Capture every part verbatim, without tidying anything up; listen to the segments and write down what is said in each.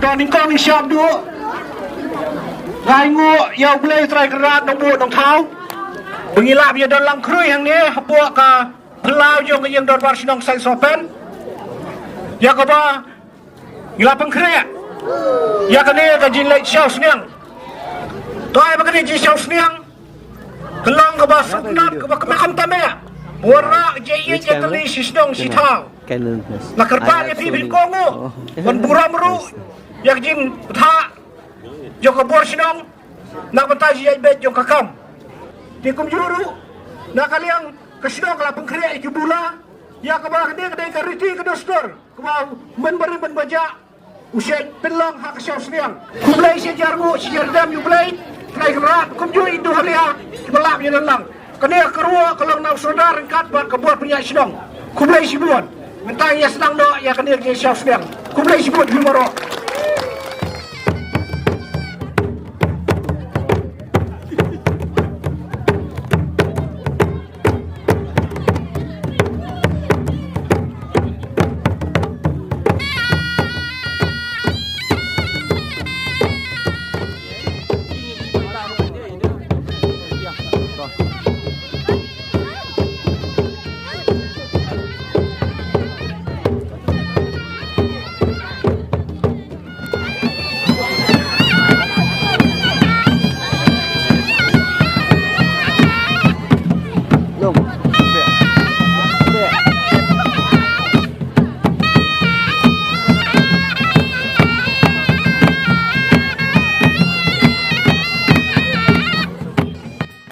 Ka nyngkong ngi shah duh, ngai nguh ïa U Blei Trai Kynrad Nongbuh Nongthaw ba ngi lah ïa don lang khrui hangne hapoh ka phyllaw jong ka ïing dorbar shnong Saisohpen, ïa kaba ngi la pynkhreh ïa kane ka jingleit shaw sniang. To ai ba kane jingshaw sniang ka long kaba sngewtynnat, kaba kmen kham tam ïa. Bor ra ka jingïeit ïa kane shi shnong shi thaw. La kyrpad ïa phi, phin kohnguh ban burom ruh ïa ka jingbthah jong ka bor shnong na ka bynta jingïaid beit jong ka kam. Te kumjuh ruh na ka liang ka shnong ka la pynkhreh ïa ki bula ïa kaba kane ka dei ka riti ka dustur kaba u mynbarim mynbaja u shait pynlong ha ka shaw sniang. Khublei shihajar nguh shihajar dem ïa U Blei Trai Kynrad, kumjuh ïa i Duhalia kiba lah ïa don lang. Kane ka ruh ka long na u sordar ryngkat bad ka bor pynïaid shnong. Khublei shibun. Mynta ïa sdang noh ïa kane ka jingshaw sniang. Khublei shibun ïa phi baroh.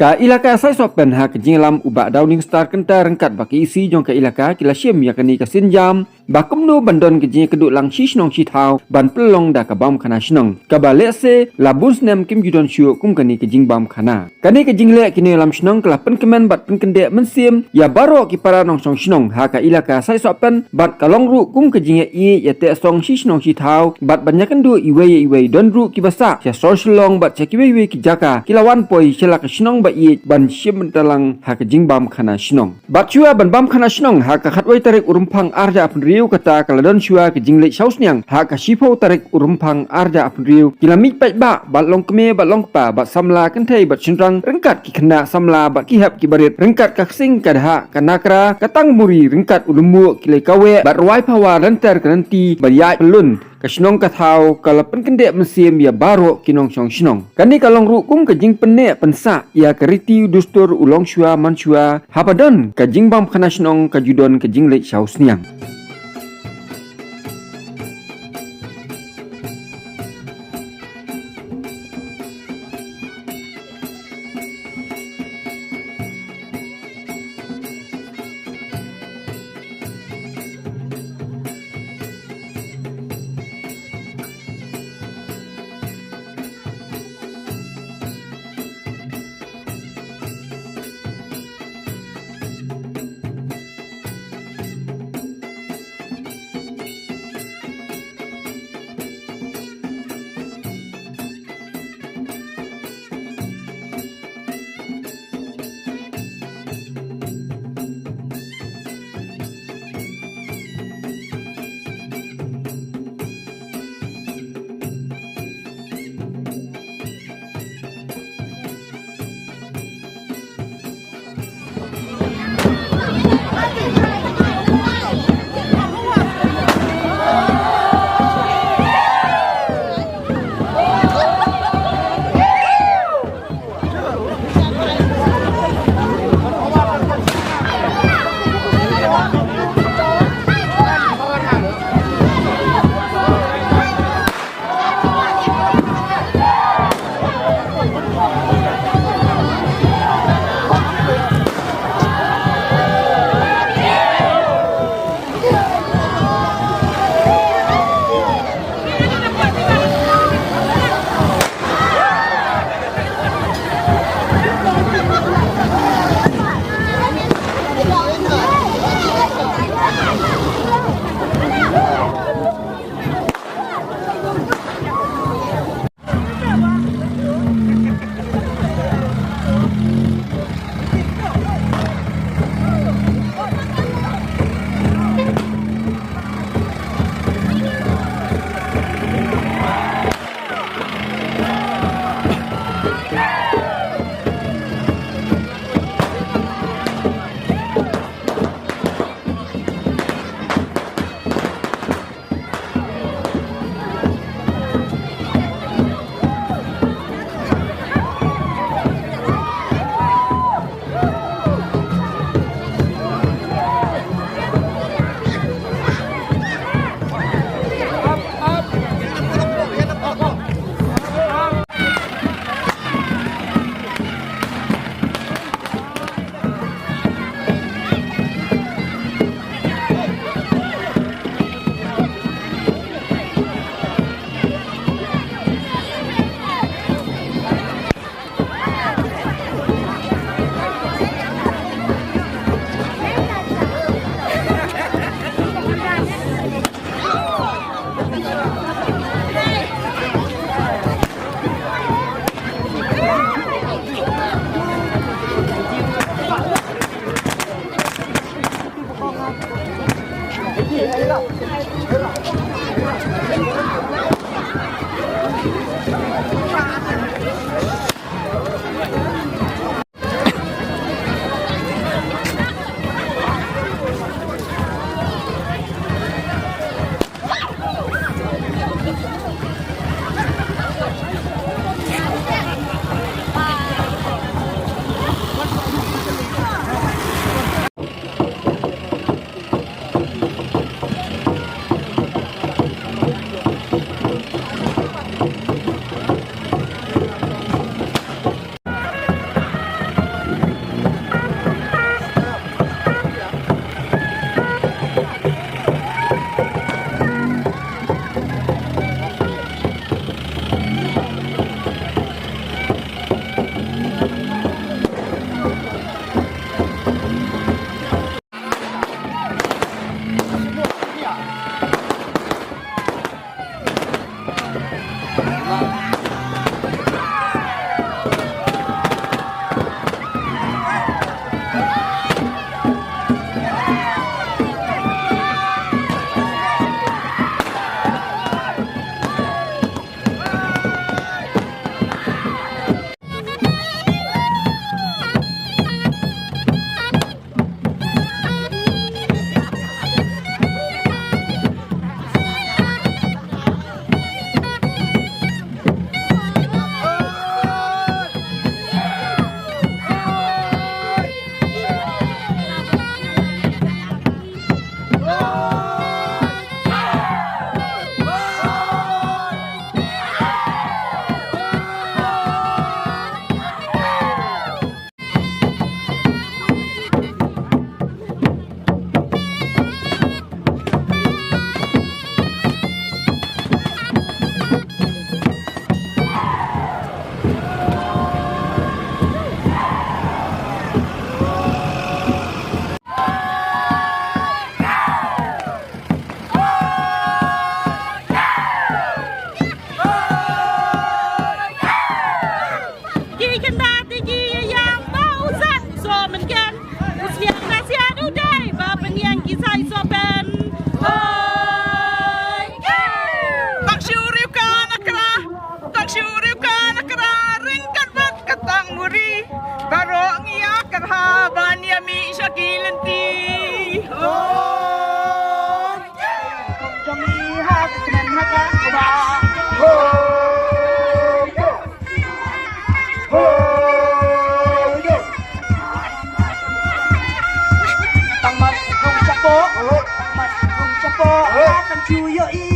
Ka ilaka Saisohpen ha ka jingïalam u Bah Downing Star Kynta ryngkat bad ka E C jong ka ilaka ki la shim ïa kane ka sienjam ba kumno ban don ka jingïakynduh lang shi shnong shi thaw ban pynlong da ka bam khana shnong, kaba lehse la bun snem kim ju don shuh kum kane ka jingbam khana. Kane ka jingleh ki nongïalam shnong ka la pynkmen bad pynkyndeh mynsiem ïa baroh ki para nongshong shnong ha ka ilaka Saisohpen, bad ka long ruh kum ka jingïaieit ïateh song shi shnong shi thaw bad ban ïakynduh iwei ïa iwei. Don ruh kiba sah sha sor Shillong bad sha kiwei kiwei ki jaka, ki la wan poi sha la ka shnong ba ïeit ban shim bynta lang ha ka jingbam khana shnong. Bad shuwa ban bam khana shnong ha ka khatwei tarik u Rymphang arhajar arphew hynriew, kata ka la don shuwa ka jingleit shaw sniang ha ka shiphew tarik u Rymphang arhajar arphew hynriew. Ki la mih paidbah bad long kmie bad long kpa bad samla kynthei bad shynrang ryngkat ki khynnah samla bad ki hep ki barit ryngkat ka ksing ka dahak ka nakra ka tangmuri ryngkat u lymbuh ki lei kaweh bad rwai phawa lynter ka lynti ban ïaid pyllun ka shnong ka thaw. Ka la pynkyndeh mynsiem ïa baroh ki nongshong shnong. Kane ka long ruh kum ka jingpynneh pynsah ïa ka riti u dustur u longshuwa manshuwa, haba don ka jingbam khana shnong ka ju don ka jingleit shaw sniang.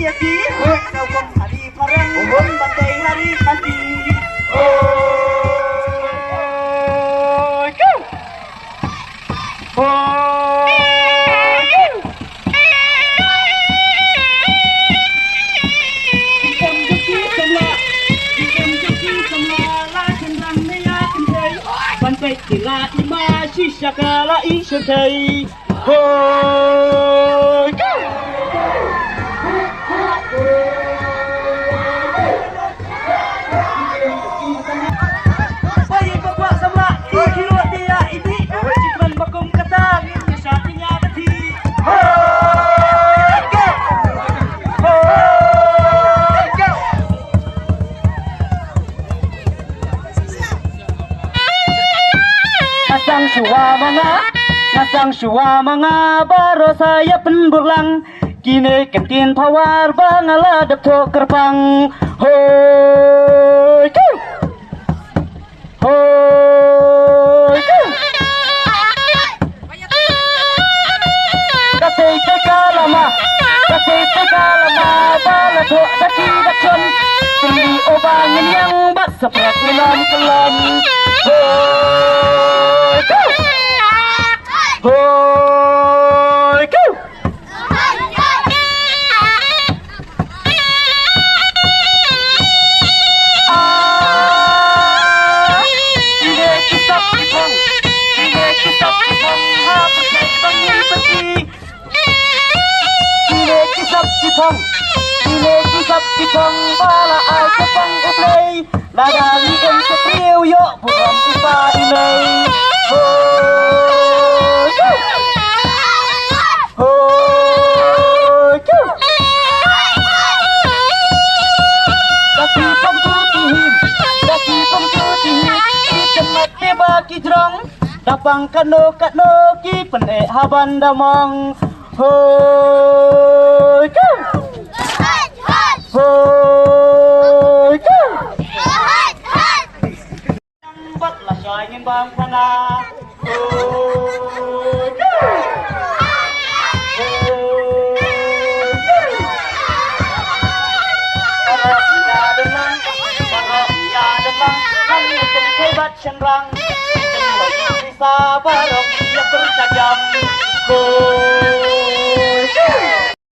Ïa ki, hoi, kau kong hari parang, hoi, batai hari mati. Hoi, kau. Hoi, kau. Ki kam jong ki samla, ki kam jong ki samla, la kynrang ne ïa kynthei. Ban peit ki la i ma shisha ka la i shynthei. Hoi, kau. Hoi, ba kwah samla, i kilo dia ini. Hoi, cikman bakum kata, ngin nyasa tinya dati. Hoi, kau. Hoi, kau. Nga sang shuwa ma nga, nga sang shuwa ma nga, baroh sa ïa pynbud lang. Kine ki ktien pawar ba nga la dep thoh kyrpang. Hoi, kau. Hoi, kau. Ka tei tei ka lama, ka tei tei ka lama, ba la thoh da ki da khun. Pynlong o ba ngin ïeng bad saprek ngi lam kyllon. Hoi, kau. Hoi, kau. Ah, kine ki sap ki phong, kine ki sap ki phong, ha pyrthei ba ngi pyrthei. Kine ki sap ki phong, kine ki sap ki phong, ba la ai ka phong U Blei. Lada ngi em ka briew ïoh burom u pa i mei. Hoi, kau. Hoi, kau. Da ki phong tu ti hin, da ki phong tu ti hin, ki tymmen te ba ki jrong. Da pang kano kano ki pyneh ha ban da mong. Hoi, kau. Hoi, kau. Bad lashai ngin bam khana. Hoi, kau. Hoi, kau. Baroh ïa dang lang, baroh ïa dang lang. Ngan ïa kynthei bad shynrang. Sa baroh